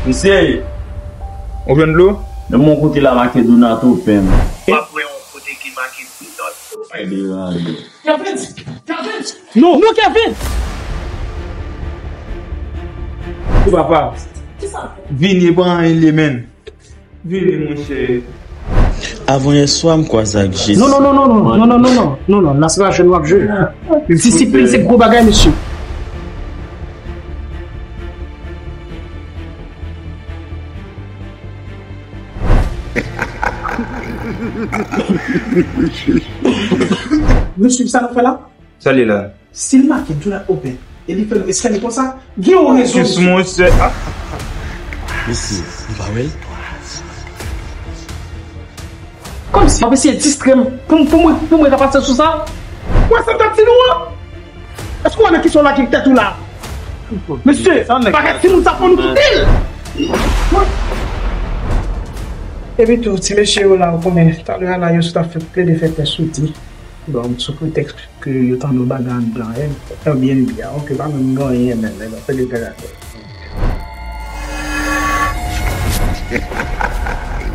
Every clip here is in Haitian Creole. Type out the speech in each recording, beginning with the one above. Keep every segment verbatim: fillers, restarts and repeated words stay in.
Mesye, ou jwenn dlo? Men yon kote la make Donato pen. W ap wè yon kote ki make Donato pen. Kevin! Kevin! Non! Non, Kevin! Papa, vini pran anyen li menm. Vini, monchè. Avan yè swa, m kwaze ak Jezi. Non, non, non, non, non, non, non, non, non, non, non, non, la se pa jwe nou ap jwe. Disiplin se gwo bagay, mesye. Nou swiv sa nou fè la? Sa li la? Si l make Donato pen e li fè nou eskanne konsa, gen yon rezon, mesye. Monchè. Mesye, nou pa wè l? Kòmsi m ap eseye distrè m pou, pou mwen, pou mwen ka pase sou sa. Ou wè sa m t ap di nou an? Èske w wè nan ki sa w lage tèt ou la? Mesye, bagay timoun sa fò nou kite l. Epi tou, ti mesye yo la, ou konnen, talè a la, yo sot ap fè plede fè tès sou di. Bon, sou pretèks ke yo tande yon bagay anndan, Airbnb a, oke, pa menm gen anyen menm, nèg ap fè de karaktè.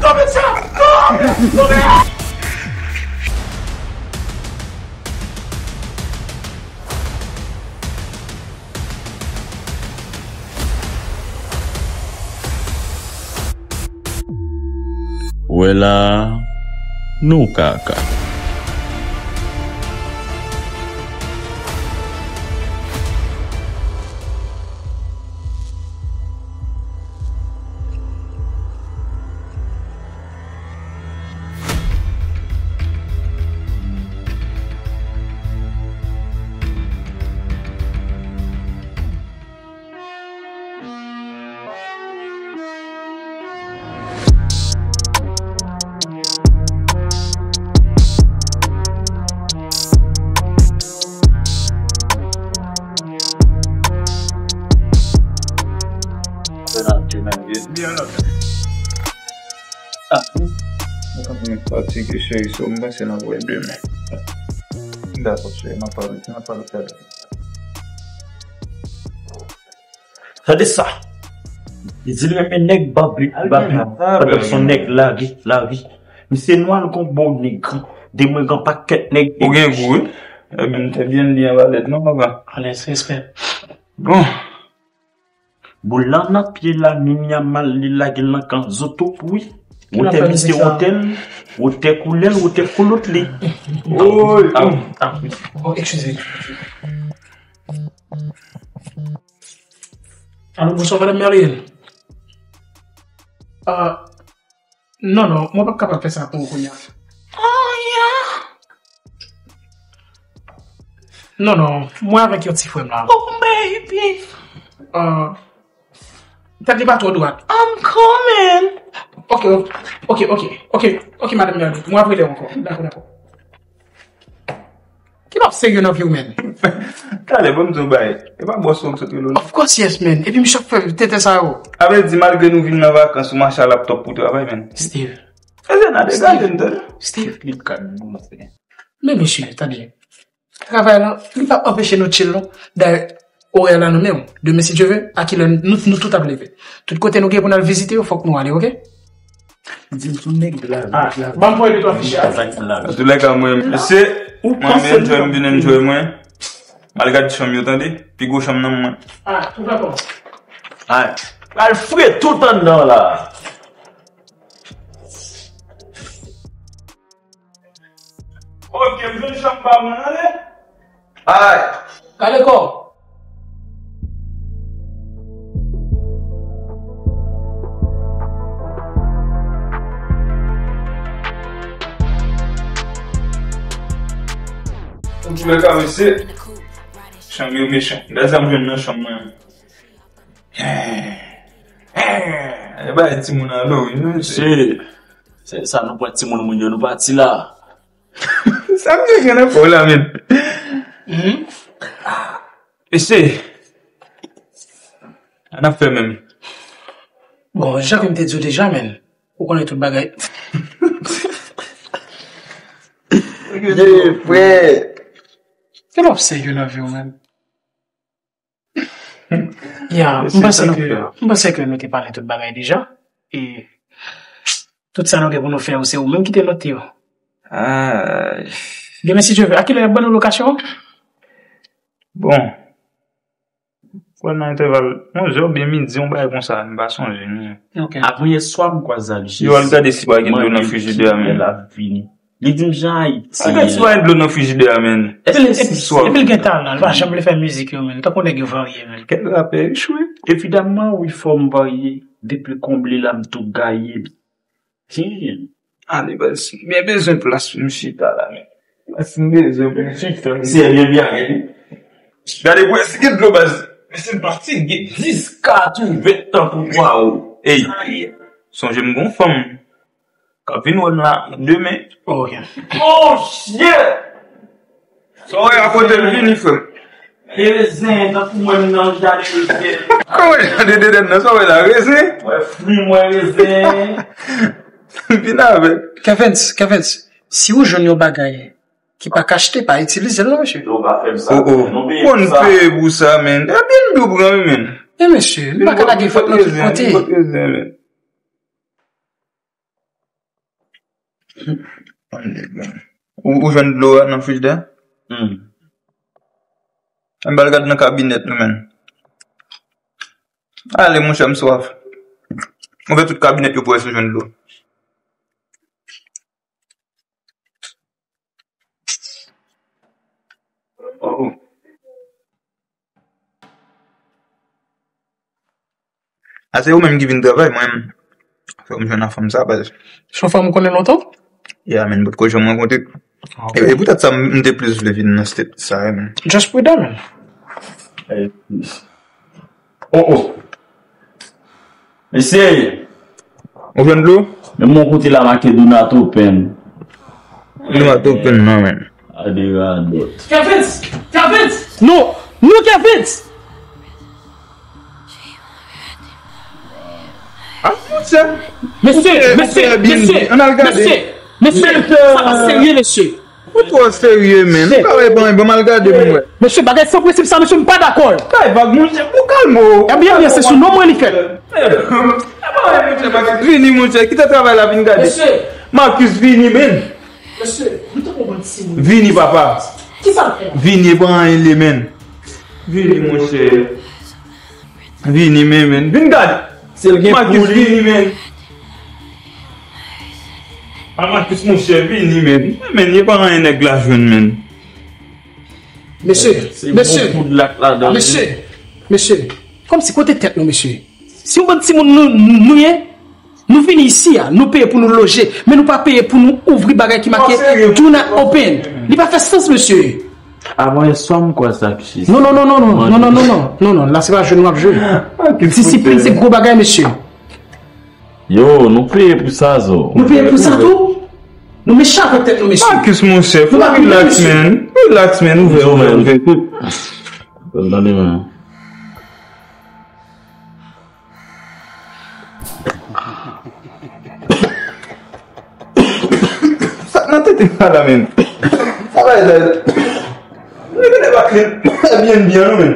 Kanpe sa! Non! Non, men Wè la, nou kaka. Mwen fatige, cheri, so m panse n ap wè demen. Dakò, cheri, n ap pale, n ap pale talè. Tande sa. Li di l renmen nèg babi, babi. Pandan se yon nèg lari, lari. Misye nwa l gon bon nèg. De mwen gen pakèt nèg. Ou gen gou, wi. Ebyen, te byen li an valèt, non, papa? Alèz, respè. Bon. Boul la nan pye la, Mimi a mal li lage l nan kan zoto, wi. Wotè misye, wotè l, wotè koulè l, wotè kolot li. Oy! Bon, eskize. Alo, bonswa, madanm Merlin. Ah, non, non, mwen p ap kapab fè sa pou ou kounye a. Oh, yeah. Non, non, mwen avèk yon ti frè m la. Oh, baby. Ah, tèt li pa twò dwat. I'm coming. Ok, ok, ok, ok, ok, madanm Merlin, mwen ap rele w ankò. Dakò, dakò. Ki p ap serye nan vi w, man? Talè, ban m di w bagay. E pa bòs ou m sot rele w, non? Of course, yes, man. Epi m chòk fè tenten sa yo. A vle di, malgre nou vin nan vakans, ou mache a laptop pou travay, man. Steve. Elena, degaje m, tande. Steve. Li ka nou fè. Men mesye, tande. Travay la, li p ap anpeche nou chill, non. Dayè, orè la nou menm. Demen, si Dye vle, a kilè nou, nou tout ap leve. Tout kote nou gen pou n al vizite yo, fòk nou ale, oke? Di m sou nèg la, ah, nèg la. Ban m voye de twa fichye a. Antoulèka, mwen, mesye, mwen vin enjoy, m vin enjoy mwen. M al gad chanm yo, tande? Pi gwo chanm nan mwen. Ah, tout dakò. Ay, pral fre tout anndan la. Ok, m jwenn chanm pa mwen, ale. Ay. Kale kò. Antoulèka, mesye, chanm yo mechan. Gad sa m jwenn nan chanm mwen. E bay timoun alo, wi, mesye. Se, se sa nou pran timoun moun yo, nou pati la. Sa m te gen nan kò w la, men. Mesye, sa n ap fè menm? Bon, jan ke m te di w deja, men, ou konnen tout bagay. Ye, frè. Ke w ap serye nan vi w, men? Ya, m panse ke, m panse ke nou te pale tout bagay deja. E tout sa nou gen pou nou fè yo, se ou menm ki te note yo. Ay. Demen, si Dye vle, a kilè y ap ban nou lokasyon an? Bon. Kwè nan entèval onz è oubyen midi, yon bagay konsa, m pa sonje, non. Ok. Apre yè swa, m kwaze ak Jezi. Yo al gade si pa gen dlo nan frijidè a, men. L ap vini. Li di m jan Ayiti. Al gade si pa gen dlo nan frijidè a, men. Epi l, epi, epi l gen talan, li pa janm vle fè mizik yo, men. Tankou nèg yo varye, men. Kèk rapè echwe. Evidaman, wi, fò m varye. Depi l konble la, m tou gaye. Hmm. Ale, baz, m byen bezwen plas pou m chita la, men. Baz, m bezwen pou m chita. Se byen, byen, men. Gade, bwè, si gen dlo, baz. Men se m pati, gen dis, katreven tan pou pwawo. Ey, sonje m gon fanm k ap vin wè m la demen. Ok. Monchè! Sa w wè a kote l vini, frè m? Rezen, tankou mwen menm nan jaden rezen. Kòman jaden Edenn nan? Sa w wè la, rezen? Mwen fwi, mwen rezen. Vin avèk. Kevens, Kevens, si ou jwenn yon bagay ki pa ka achte, pa itilize l non, mesye. Non, pa fè m sa. Oh, oh. Non, peye pou sa. Konn peye pou sa, men. Ebyen, m dwe pran, men. E mesye, nou pa ka lage fòt nan tout kote. Rezen, rezen, men. Ou, ou jwenn dlo a nan frijidè? Hmm. Ann al gade nan kabinèt nou, men. Ale, monchè, m swaf. Ouvè tout kabinèt yo pou wè si w jwenn dlo. Oh. A se ou menm ki vin travay, mwen, fò m jwenn a fanm sa, baz. Se yon fanm ou konnen lontan? Ya, men, m potko janm rankontre. Ah, e, e poutèt sa, m, m te plis vle vin nan state sa, men. Just pridan, men. Oh, oh. Mesye! Ou jwenn dlo? Men mwen kote la make do not open. Do not open, non, men. Gade radòt. Kevins! Kevins! Non! Non, Kevins! Ah, monchè. Mesye, mesye, mesye, ann al gade. Mesye, mesye, sa pa serye, mesye. Ou twò serye, men. Ou ka wè, ban, ban m al gade pou m wè. Mesye, bagay san prensip sa, mesye, m pa dakò. Kay vag, monchè, ou kalme w. Ebyen, ebyen, se sou non mwen li fèt. Vini, monchè, kite travay la, vin gade. Mesye. Marcus, vini, men. Mesye, nou te konprann si nou. Vini, papa. Ki sa l fè? Vini, e pa anyen li, men. Vini, monchè. Vini, men, men. Vin gade. Se l gen Marcus, pou li. Vini, men. A Marcus, monchè, vini, men. Men, e pa anyen nèg la jwenn, men. Mesye, se mesye, bon poud lak ladan. Mesye, mesye, kòmsi kote tèt nou, mesye? Si yon bann timoun nou, nou ye, nou vini isi a, nou peye pou nou loje, men nou pa peye pou nou ouvri bagay ki make do not open. Li pa fè sans, mesye. Avan yè swa m kwè sa, kchis. Non, non, non, non, non, la se pa jwe nou ap jwe. Disiplin se gwo bagay, mesye. Yo, nou peye pou sa, zo. Nou peye pou sa tou? Nou mechan avèk tèt nou, mesye. Marcus, monchè, fò relax, man. Relax, man. Ouvè, ouvè, ouvè. Tande, man. Sa k nan tete m la, men. Sa va ede. Nèg yo debake byen, byen, non, men.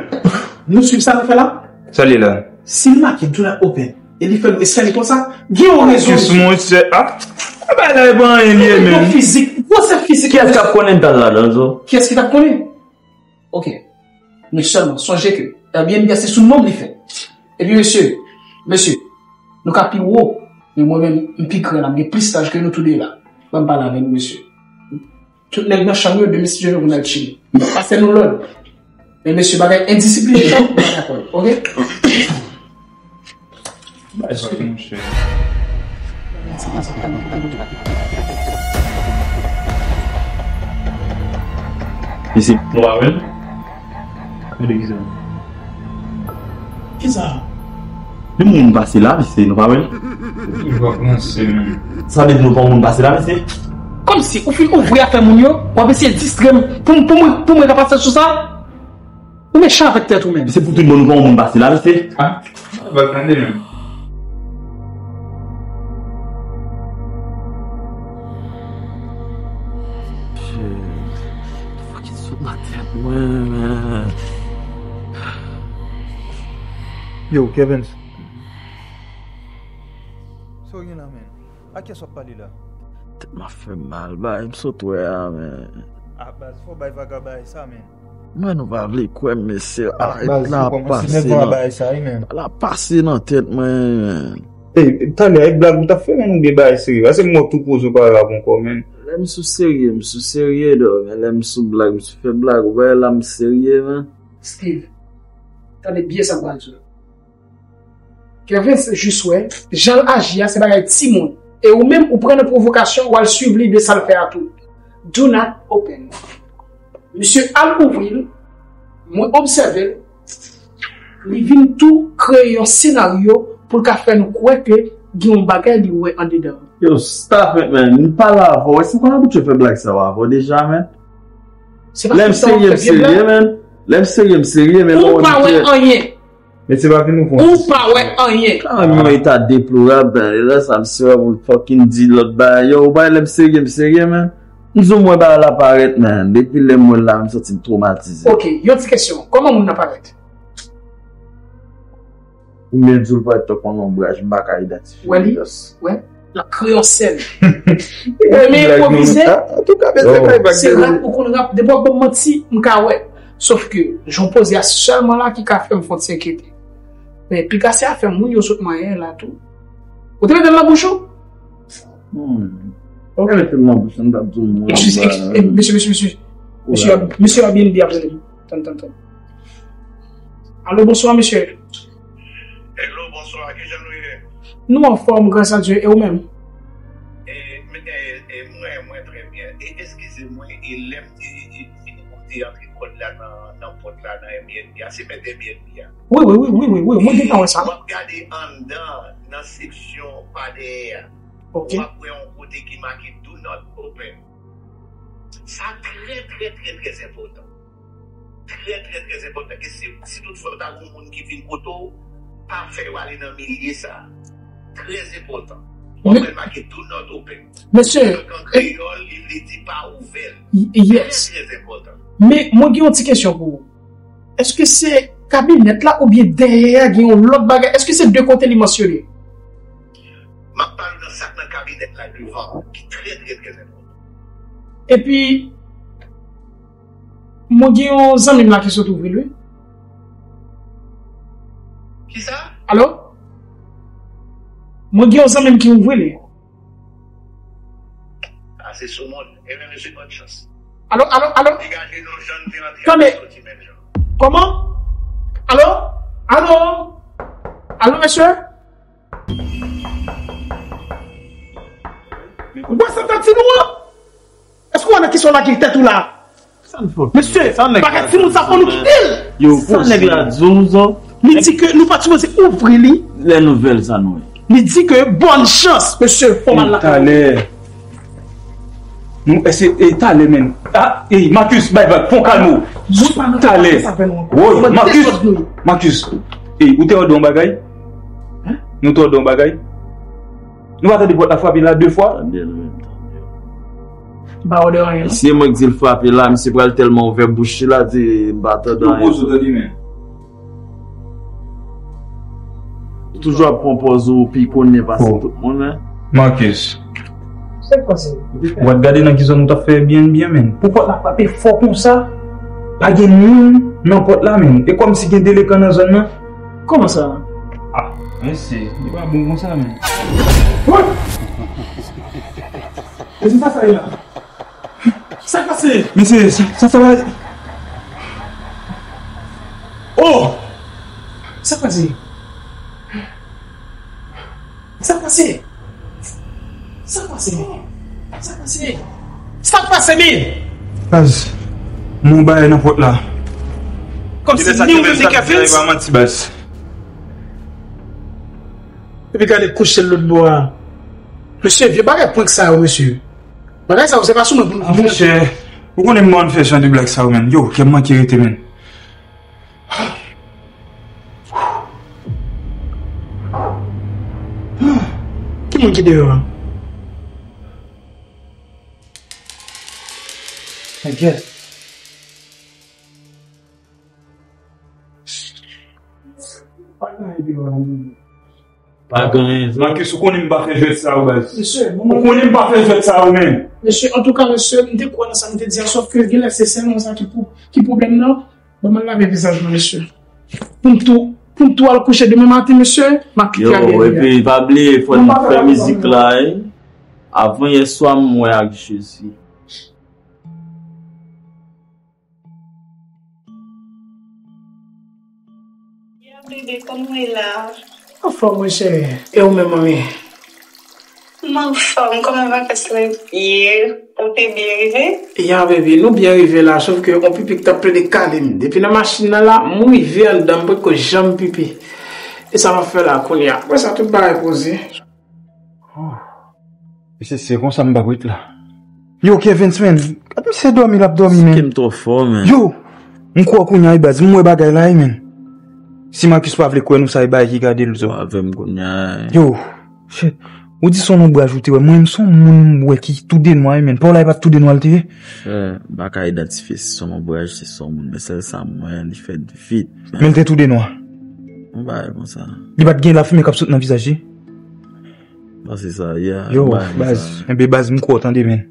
Nou swiv sa nou fè la? Sa li la? Si l make do not open, e li fè nou eskanne konsa, gen yon rezon. Jis monchè, ah, bagay la e pa anyen li ye, men. Fizik, gwosè fizik. Kiyès k ap konnen dal ladan, zo? Kiyès ki t ap konnen? Ok. Men sèlman, sonje ke Airbnb a se sou non m li fèt. Epi mesye, mesye, nou ka pi wo, men mwen menm, m pi gran la, m gen plis laj ke nou tou de la. Ban m pale avè nou, mesye. Tout nèg nan chanm yo, demen si Dye vle, pou n al chile. Pase nou lòd. Men mesye, bagay endisiplinen sa, m pa dakò, ok? Bay sa, monchè. Mesye, nou pa wè l? Gade ki sa. Ki sa? Li moun pase la, mesye, nou pa wè l? Ou toujou ap ranse, men. Sa vle di nou pa moun pase la, mesye? Kòmsi ou fin ouvri afè moun yo, w ap eseye distrè m pou, pou mwen, pou mwen ka pase sou sa? Ou mechan avèk tèt ou menm. Se pou tout bon nou pa yon moun pase la, mesye. Ah, va tande menm. Shit. Fucking sot nan tèt mwen, man. Yo, Kevens. Sa w gen la, men? A kiyès w ap pale la? Tèt m ap fè m mal, bay, m sot wè a, men. A, baz, fò w bay vaga bagay sa, men. Mwen, nou pa vle kwè m, mesye. Arèt la, pase nan, la pase nan tèt mwen, men. Ey, talè, e blag ou t ap fè, men, oubyen bagay serye? Paske m wè w tou poze w pa rap ankò, men. Lè m sou serye, m sou serye, dò, men lè m sou blag, m sou fè blag, ou wè la, m serye, men. Steve, tande byen sa m pral di w. Kevens jis wè, jan l aji a, se bagay timoun. E ou menm, ou pran nan pwovokasyon, w al swiv lide sa l fè a tou. Do not open. Misye al ouvri l, mwen obsève l, li vin tou kreye yon senaryo pou l ka fè nou kwè ke gen yon bagay li wè andedan. Yo, stop it, man. M pale avè w. Èske m konn abitye fè blag sa yo avè w deja, man? Se pa tout tan w ap fè vye blag. Lè m serye, m serye, man. Lè m serye, m serye, men lè w pa wè anyen. Mesye pa vin ouvri yon... Ou pa wè anyen. Klarman, yon eta deplorab, man. E lè sa, misye wè pou l fucking di lòt bagay. Yo, ou pa wè lè m serye, m serye, man. M di w, m wè bagay la parèt, man. Depi lè m wè l la, m santi m twomatize. Ok, yon ti kesyon. Kòman moun nan parèt? Ou byen di w parèt tankou yon lonbraj, m pa ka idantifye li. Wè li? Yes. Wè. L ap kreye yon sèn. Ou renmen enpwovize? Antouka, mesye, kay bak se de rap, ou konn rap. Depi w ap ban m manti, m ka wè. Sof ke, jan w poze a, se sèlman la ki ka fè m fè yon ti enkyete. Men, pi ka se afè moun yo sot manyen la tou. Ou te mete l nan bouch ou? Hmm. Ok. Mete l nan bouch, m t ap di w, mwen, eskize, eskize, mesye, mesye, mesye. Mesye, mesye Airbnb ap rele m. Tann, tann, tann. Alo, bonswa, mesye. Hello, bonswa, kijan nou ye? Nou anfòm, gras a Dye, e ou menm? E, e, e, mwen, mwen trè byen. E, eskize mwen, e lè m te, e, fini pou m te antre kòd la nan, nan pòt la, nan Airbnb a, se mèt Airbnb a. Wi, wi, wi, wi, wi, wi, mwen gentan wè sa. W ap gade anndan, nan seksyon pa dèyè a. Ok. W ap wè yon kote ki make "Do not open". Sa trè, trè, trè, trè enpòtan. Trè, trè, trè enpòtan. Ke si, si toutfwa ta gon moun ki vin kote w, pa fè yo ale nan milye sa. Trè enpòtan. W ap wè l make "Do not open". Mesye, donk, an kreyòl, li vle di "pa ouvè l". Yes. Trè, trè enpòtan. Men, mwen gen yon ti kesyon pou ou. Èske se kabinèt la oubyen dèyè a gen yon lòt bagay? Èske se de kote li mansyone? M ap pale nan sa k nan kabinèt la devan, ki trè, trè, trè enpòtan. Epi, mwen gen yon zanmi m la ki sot ouvri l, wi. Kisa? Alo? Mwen gen yon zanmi m ki ouvri li. Sa se sou moun. Ebyen, mesye, bòn chans. Alo, alo, alo? Degaje nou, jan n te antre, tande, ap soti menm jan. Kòman? Alo? Alo? Alo, mesye? Ou wè sa m t ap di nou an? Èske w wè nan kisa w lage tèt ou la? Mesye, bagay timoun sa fò nou kite l. Yo, sa nèg la di w, Zo? Li di ke nou pa t sipoze ouvri li. Lè nouvèl sa nou ye. Li di ke bòn chans, mesye, fò m al lakay ou. Talè. Nou, èske, e, talè, men. A, e, Marcus, bay vag, fon kalme w. Talè. Woy, Marcus, Marcus. E, ou te òdè yon bagay? Nou te òdè yon bagay? Nou pa tande pòt la frape la de fwa? Tande l menm, tande l. M pa òdè anyen, non. Si se mwen k di l frape la, misye pral tèlman ouvè bouch li la, di m pa tande anyen. Ou toujou ap pran pòz ou pi konnen pase tout moun, men. Marcus. Sa k pase? Ou pa t gade nan ki zòn ou t ap fè byen, byen, men. Pou pòt la frape fò konsa, pa gen moun nan pòt la, men. E kòmsi gen delekan nan zòn nan. Kòman sa? A, mesye, li pa bon konsa, men. Woy! Mesye, sa sa ye la? Sa k pase? Mesye, sa, sa, sa va. Oh! Sa k pase? Sa k pase? Sa k pase? Sa k pase? Sa k pase, men? Baz, m wè yon bagay nan pòt la. Kòmsi ni ou menm ni Kevens? Pa manti, baz. Epi gade kouche l lòt bò a. Mesye, vye bagay prank sa yo, mesye. Bagay sa yo, se pa sou mwen pou nou. A, monchè, ou konnen m pa konn fè jan de blag sa yo, men. Yo, kè m manke rete, men. Ki moun ki deyò a? Thank you. Pa gen anyen, Marcus, ou konnen m pa fè jwèt sa yo, baz. Mesye, bon, ou konnen m pa fè jwèt sa yo, menm. Mesye, antouka, mesye, m te kwè nan sa m te di a, sòf ke genlè se sèlman sa ki pou, ki pwoblèm nan. Ban m al lave vizaj mwen, mesye. Pou m tou, pou m tou al kouche demen maten, mesye, m ap kite ale. Yo, epi pa bliye, fò n fè mizik la, wi. Avan yè swa, m wè ak Jezi. Ya, bebe, kòman w ye la? Anfòm, wi, cheri. E ou menm, manmi? M anfòm, kòman vakans lan ye? Ou te byen rive? Ya, bebe, nou byen rive la, sòf ke yon pipi ki t ap plede kale m. Depi nan machin nan la, m rive anndan, m potko janm pipi. E sa m ap fè la kounye a? Apre sa, tout bagay poze. Oh. Mesye, se konsa m p ap ret la. Yo, Kevens, man. Gad misye dòmi, l ap dòmi, man. Sikem twò fò, man. Yo! M kwè w kounye a, wi, baz. M wè bagay la, wi, man. Si Marcus pa vle kwè nou, sa e bagay ki gade l zo. Avè m kounye a. Yo! Shit. Ou di se yon lonbraj ou te wè. Mwen menm se yon moun m wè ki tou de nwa, wi, man. Pa w la, e pa t tou de nwa l te ye? Frè, m pa ka idantifye si se yon lonbraj, si se yon moun, men sèl sa m wè, li fèt vit, man. Men l te tou de nwa? Yon bagay konsa. Li pa t gen lafimen k ap sot nan vizaj li? Pase sa, ya. Yo, baz, enben baz, m kwè w tande, man.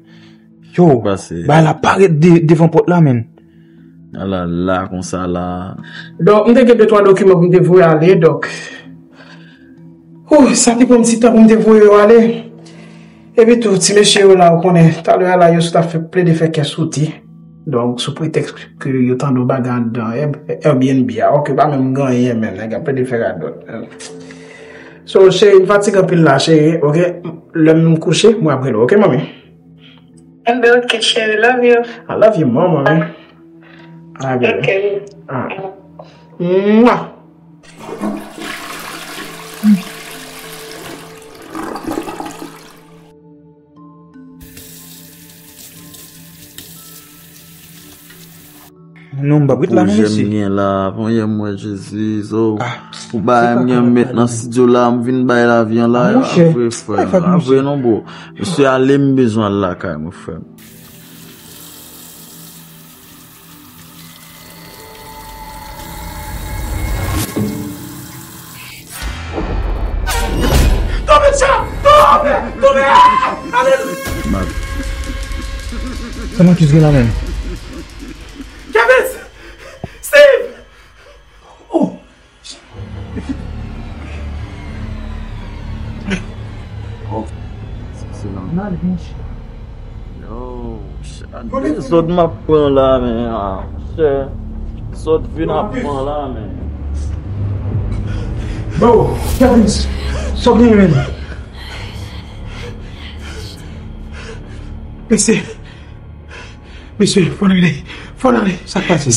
Yo, bagay la parèt de, devan pòt la, man. Ala la, konsa la. Donk, m te gen de twa dokiman pou m te voye ale, donk. Ou, sa te pran m ti tan pou m te voye yo ale. Epi tou, ti mesye yo la, ou konnen, talè a la, yo sot ap fè, plede fè kè soti. Donk, sou pretèks ke yo tande yon bagay anndan Air-, Airbnb a. Oke, pa menm gen anyen, men nèg ap plede fè radòt. So, cheri, m fatige anpil la, cheri, oke? Lè m kouche, mwen ap rele w, oke, manmi? Enben, oke, cheri, love you. I love you more, manmi. Alright, baby. Oke. Alright. Mwah. Non, m p ap ret la, non, mesye. Pwojè m gen la, pwojè m wè Jezi, zo. Ah, pou bagay m gen m met nan estidyo la, m vin bay lavi an la, a vre, frè, a vre, non, bro. Mesye, ale, m bezwen al lakay mwen, frè m. Tonbe, Tcha! Tonbe! Tonbe! Ah! Alelouya! Sa Marcus gen la menm? Kevin! Steve! Oh! Oh. Sa se nan. Yo, chè, dezòd m ap pran la, men, ah, chè. Dezòd vin ap pran la, men. Bro, Kevin, sa w genyen, men? Mesye, mesye, fò n ale, fò n ale. Sa k pase?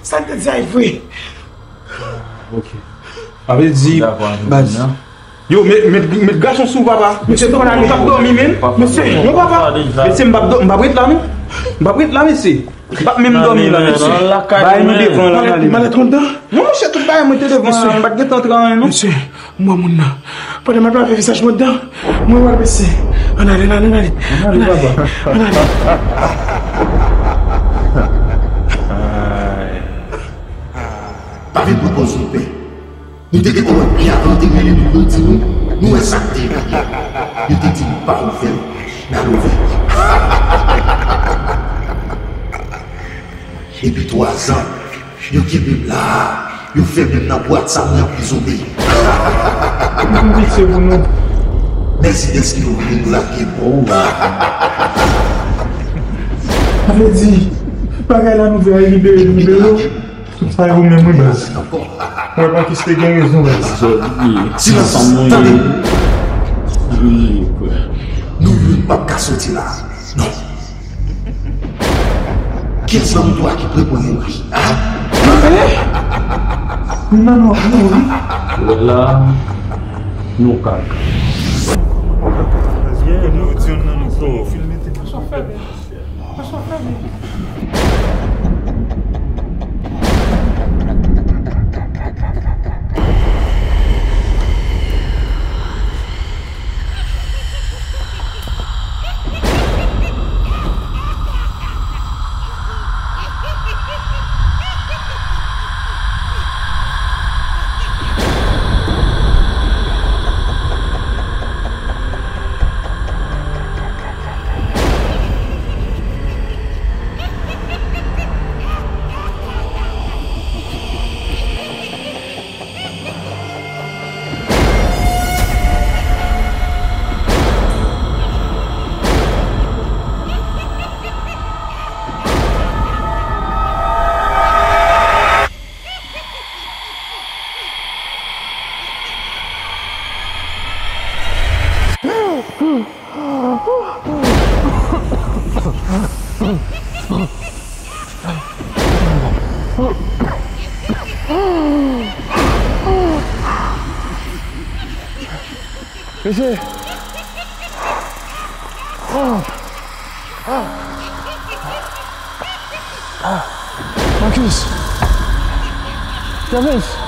Sa l te di a e vre. Ok. Sa vle di, baz. Yo, met, met, met gason sou papa. Mesye, tout moun k ap dòmi, men. Mesye, non, papa. Mesye, m p ap dò-, m p ap ret la, non. M p ap ret la, mesye. M p ap menm dòmi la, mesye. Bay nou devan la, n ale. Malèt anndan? Non, mesye, tout bagay mwen te devan la, m pa t gentan antre anyen, non. Mesye, m wè moun nan. Pandan m ap lave vizaj mwen anndan, mwen wè l, mesye. Ann ale, ann ale, ann ale. Ann ale, papa. Ann ale. Pa vin pran pòz nou pè. Nou te gentan wè byen avan nou te rele nou pou nou di nou, nou wè sa k te rive. Yo te di nou pa ouvè l, n al ouvè l. Depi twazan, yo kenbe m la, yo fèmen m nan bwat sa mwen anprizone. Ou konn pitye pou nou. Mèsi dèske nou vle nou lage bon. Sa vle di, bagay la nou vle a libere nou, libere nou. Tout sa yo menm wi baz. Mwen pa kis te gen rezon baz. Silans, tande. Nou youn p ap ka soti la. Non. Kiyès nan nou twa ki pre pou mouri? A? Youn nan nou ap mouri. Lè la, nou ka. Yo di youn nan nou twa. Mesye! Marcus! Kevens!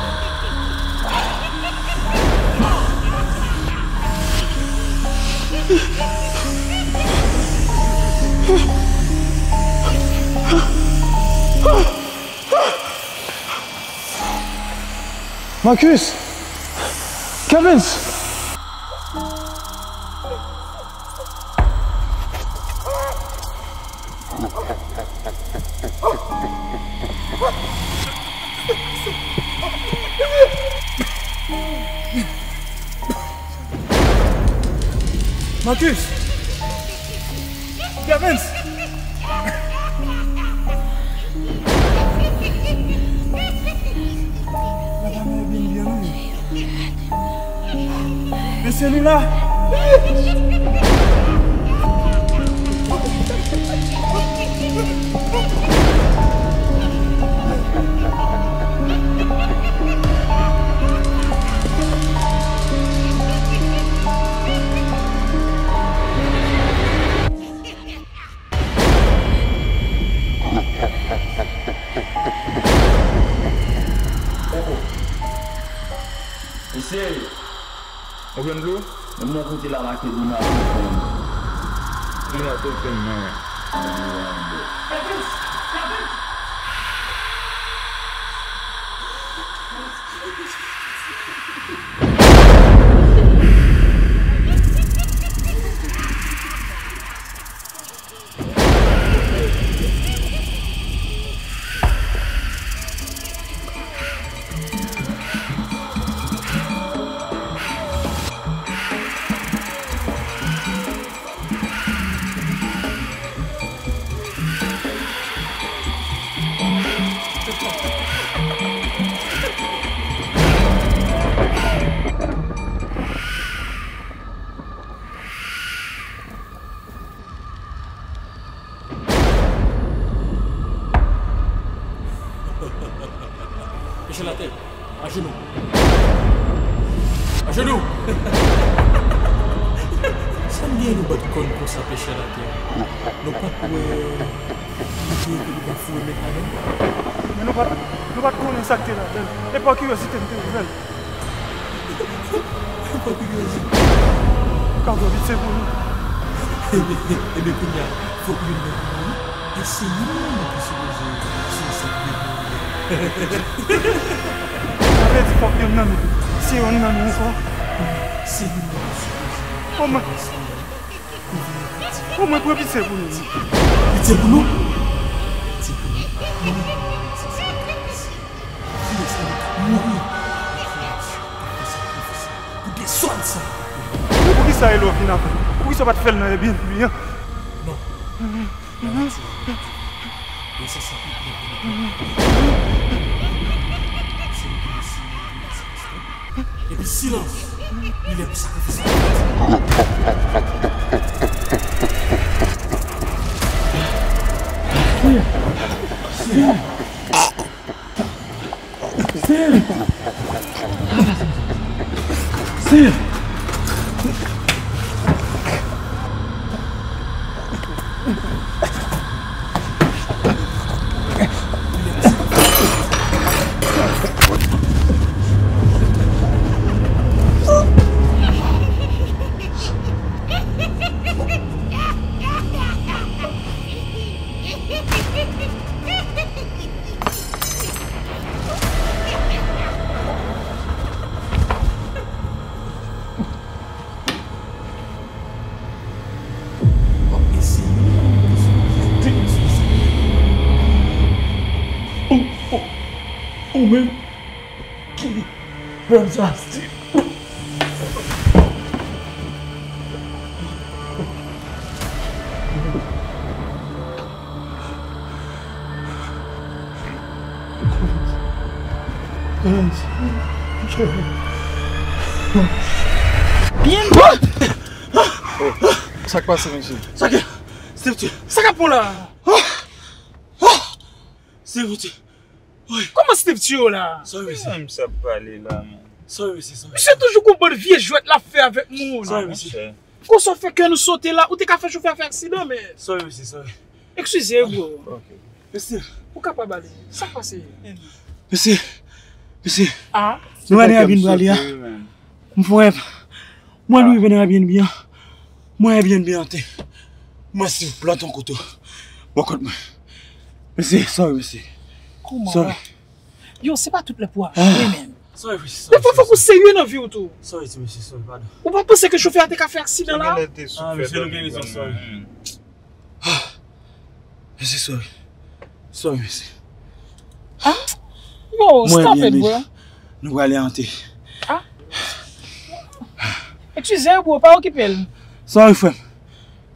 Marcus! Kevens! Marcus! Kevens! Mesye, nou la! Mesye, ou jwenn dlo? Menm nan kote la make Donald Trump. Donald Trump nan. Pechè latè, ajenou. Ajenou! Sa n gen nou bat kò n konsa, pechè latè? Nou pa t wè kote li te foure met ladan? Men nou pa t, nou pa t konnen sa k te ladan l. E pa kiryozite n te ouvè l. Fòk yo di. Ka fè pitye pou nou. Ebyen, ebyen, kounye a, fòk youn nan nou mouri. E se youn nan nou ki sipoze sou sa k vin mouri. Sa vle di fòk youn nan nou. Se youn nan nou ankò. Se youn nan nou sipoze. Omwen, omwen pran pitye pou nou. Pitye pou nou? Pitye pou nou. Mouri pou nou. Pou dezòd sa. Poukisa Elo vin avè l? Poukisa w pa t fè l nan Airbnb an? Non. Epi silans. Li lè pou sakrifis la. Senyè! Senyè! Ou, ou, ou menm ki Fantastic. Sa k pase, mesye? Sa k Steve Tio. Sa k ap pran la? Oh! Oh! Steve Tio. Wi. Kòman Steve Tio la? Sorry, mesye. Ki menm sa ap pale la, man? Sorry, mesye, sorry. Misye toujou gon bann vye jwèt l ap fè avèk moun. Sorry, mesye. Konsa w fè kè nou sote la, ou te ka fè chofè a fè aksidan, men. Sorry, mesye, sorry. Eskize, bro. Ok. Mesye. Ou kapab ale. Sa k pase? Mesye. Mesye. Ah. Nou ale Airbnb prale a. M fè rèv. Mwen nou rive nan Airbnb an. Mwen Airbnb an te. Mwen si plante yon kouto. Bò kòt mwen. Mesye, sorry, mesye. Kouman? Sorry. Yo, se pa tout lè pou avanse, men. Sorry, sorry. Defwa fòk ou serye nan vi w tou. Sorry, ti mesye, sorry, padon. Ou pa panse ke chofè a te ka fè aksidan la? Ah, mesye, nou gen rezon, sorry. Ah, mesye, sorry. Sorry, mesye. Ah? Yo, stop it, bro. Nou prale ante. Ah? Eskize, bro, pa okipe l. Sorry, frè m.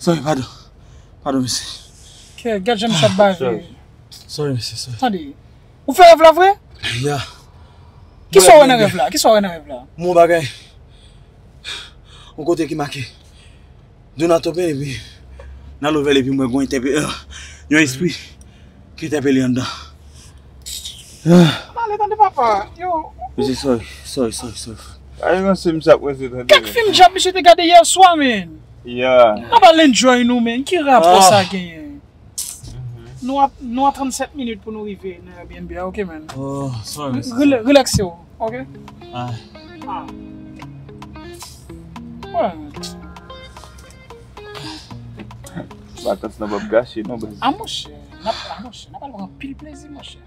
Sorry, padon. Padon, mesye. Kè, gad jan misye ap bave. Sorry, mesye, sorry. Tande. Ou fè rèv la vre? Ya. Kisa w wè nan rèv la? Kisa w wè nan rèv la? Mon bagay. Yon kote ki make Donato Payne epi nan louvèl epi mwen gon entèpe-, yon espri ki entèpele anndan. Ah. Pale tande papa. Yo. Mesye, sorry, sorry, sorry, sorry. Ay, non, se misye ap rense tande. Kèk fim djab misye te gade yè swa, men. Yeah. N ap al enjoy nou, men. Ki rapò sa genyen? Nou a, nou a trannsèt minit pou nou rive nan Airbnb a, ok, man? Oh, sorry, sorry. Rela-, relakse w, ok? Ah. Ah. Wè. Vakans nan p ap gache, non, baz. Ah, monchè, n ap, ah, monchè, n ap al pran anpil plezi, monchè.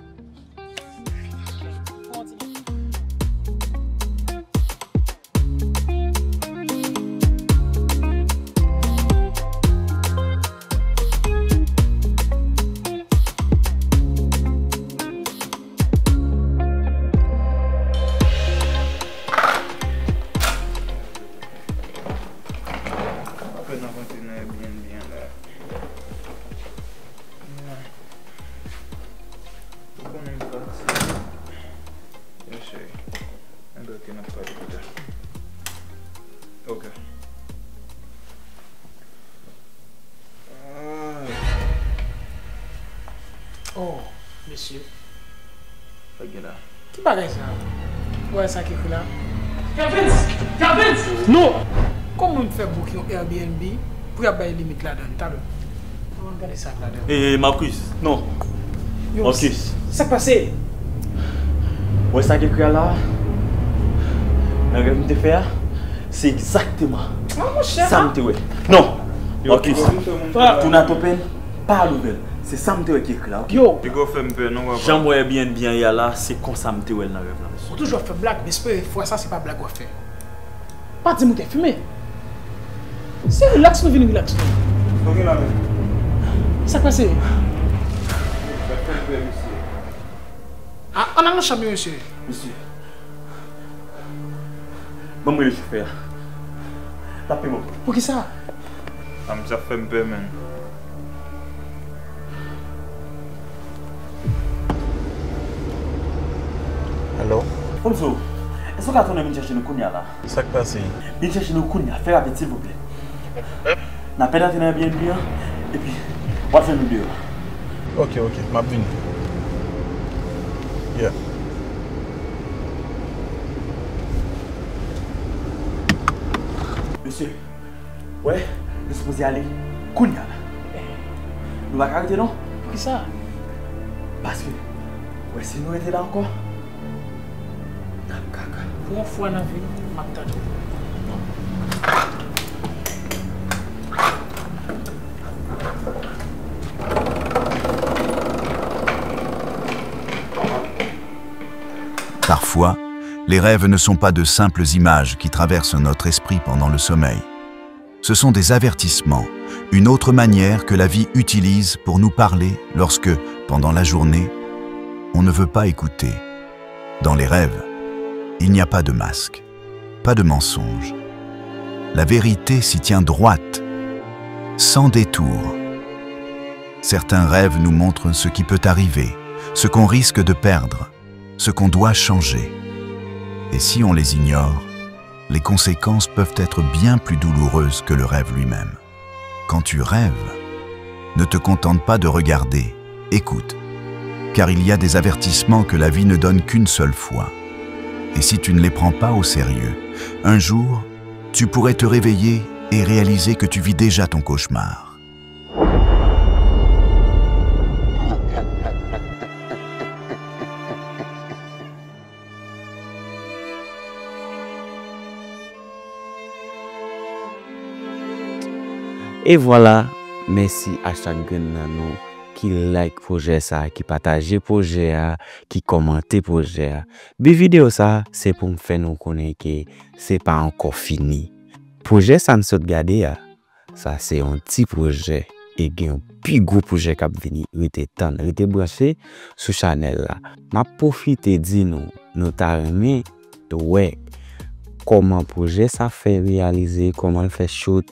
Apèn n ap antre nan Airbnb an la. Ou konnen m fatige. Yes, sir. Anben, ok, n ap pale pita. Ok. Ah. Oh, mesye. Sa gen la? Ki bagay sa? Ou wè sa ki ekri la? Kervens! Kervens! Non! Kòman m fè book yon Airbnb pou y ap bay limit ladan l? Talè. Ann gade sa k ladan l. Eh, Marcus, non. Yo, Marcus. Sa k pase? Ou wè sa k ekri a la? Nan rèv m te fè a, se egzakteman sa m te wè. Non! Marcus, Donato Payne, pa louvèl. Se sa m te wè ki ekri la, ok? Yo! Piga w fè m pè, non, papa. Jan m wè Airbnb an ye a la, se konsa m te wè l nan rèv la, mesye. Ou toujou ap fè blag, m espere fwa sa se pa blag w ap fè. Pa di m ou te fimen. Se rilaks nou vin rilaks nou. Sa k pase? Ah, ann al nan chanm yo, mesye. Mesye. Ban m rele chofè a. L ap peye mwen. Poukisa? Ah, misye ap fè m pè, man. Alo? Konn sou, èske w ka tounen vin chèche nou kounye a la? Sa k pase? Vin chèche nou kounye a, fè rapid, silvouplè. N a pèn antre nan Airbnb an, epi w ap jwenn nou deyò. Ok, ok, m ap vini. Yeah. Mesye, wè, nou sipoze ale kounye a la. Nou pa ka rete non. Poukisa? Paske, wè, si nou rete la ankò, n ap kaka. Pou yon fwa nan vi m, m ap tande w. Parfois, les rêves ne sont pas de simples images qui traversent notre esprit pendant le sommeil. Ce sont des avertissements, une autre manière que la vie utilise pour nous parler lorsque, pendant la journée, on ne veut pas écouter. Dans les rêves, il n'y a pas de masque, pas de mensonge. La vérité s'y tient droite, sans détour. Certains rêves nous montrent ce qui peut arriver, ce qu'on risque de perdre, ce qu'on doit changer. Et si on les ignore, les conséquences peuvent être bien plus douloureuses que le rêve lui-même. Quand tu rêves, Ne te contente pas de regarder, écoute. Car il y a des avertissements que la vie ne donne qu'une seule fois. Et si tu ne les prends pas au sérieux, un jour, tu pourrais te réveiller et réaliser que tu vis déjà ton cauchemar. E vwala, mèsi a chak grenn nan nou ki like pwojè sa, ki pataje pwojè a, ki kòmante pwojè a. Bi videyo sa, se pou m fè nou konnen ke se pa ankò fini. Pwojè sa n sot gade a, sa se yon ti pwojè e gen yon pi gwo pwojè k ap vini. Rete tann, rete branche sou chanèl la. M ap pwofite di nou, nou ta renmen wè kòman pwojè sa fè reyalize, kòman l fè chout,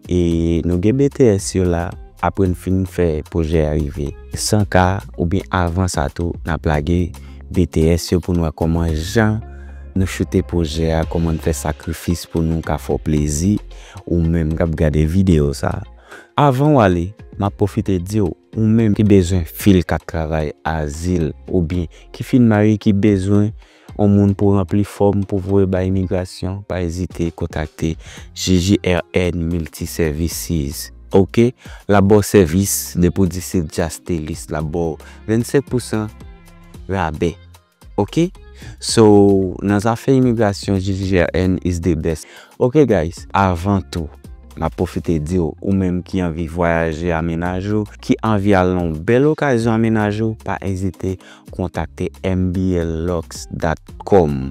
e nou gen B T S yo la, apre n fin fè pwojè a rive san K, oubyen avan sa tou, n ap lage B T S yo pou n wè kòman jan nou choute pwojè a, kòman n fè sakrifis pou nou ka fè w plezi, ou menm k ap gade videyo sa. Avan w ale, m ap pwofite di w, ou menm ki bezwen fil kat travay azil, oubyen ki fin marye, ki bezwen yon moun pou ranpli fòm pou voye bay imigrasyon, pa ezite kontakte J J R N Multi Services. Oke? L ap ba w sèvis, depi w di se Jastelis, l ap ba w vennsenk pousan rabè. Oke? So, nan zafè imigrasyon, J J R N is the best. Oke, guys, avan tou, m ap pwofite di w, ou menm ki anvi vwayaje a mennaj ou, ki anvi al nan yon bèl okazyon a mennaj ou, pa ezite kontakte M B L Lux dot com.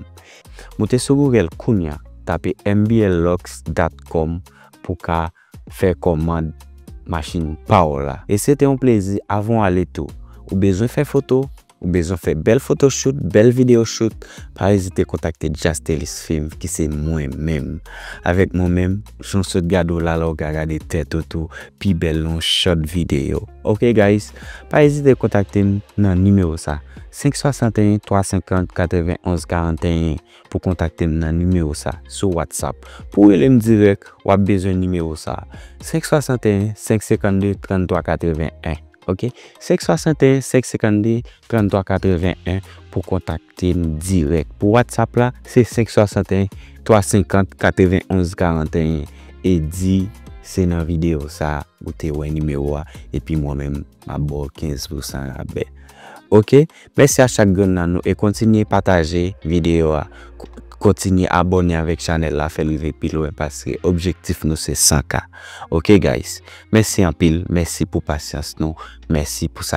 Moute sou Google kounya, tape M B L Lux dot com pou ka fè kòmand machin pa w la. E se te yon plezi, avan w ale tou. Ou bezwen fè foto, ou bezwen fè bèl photoshoot, bèl video shoot, pa ezite kontakte Jastelis Film ki se mwen menm. Avèk mwen menm, jan w sot gade w la, la w ka gade tèt ou tou pi bèl nan yon short video. Oke, guys, pa ezite kontakte m nan nimewo sa, senk swasanteyen, twa senkant, katrevenn onz karanteyen, pou kontakte m nan nimewo sa sou WhatsApp. Pou w rele m dirèk, w ap bezwen nimewo sa, senk swasanteyen, senk senkannde, tranntwa katrevenn en. Oke? Senk swasanteyen, senk senkannde, tranntwa katrevenn en pou kontakte m dirèk. Pou WhatsApp la, se senk swasanteyen, twa senkant, katrevenn onz karanteyen e di se nan videyo sa ou te wè nimewo a, epi mwen menm, m ap ba w kenz pousan rabè. Oke? Mèsi a chak grenn nan nou e kontinye pataje videyo a. Ko-, kontinye abòne avèk chanèl la, fè l rive pi lwen paske objektif nou se san K. Oke, guys? Mèsi anpil, mèsi pou pasyans nou, mèsi pou sa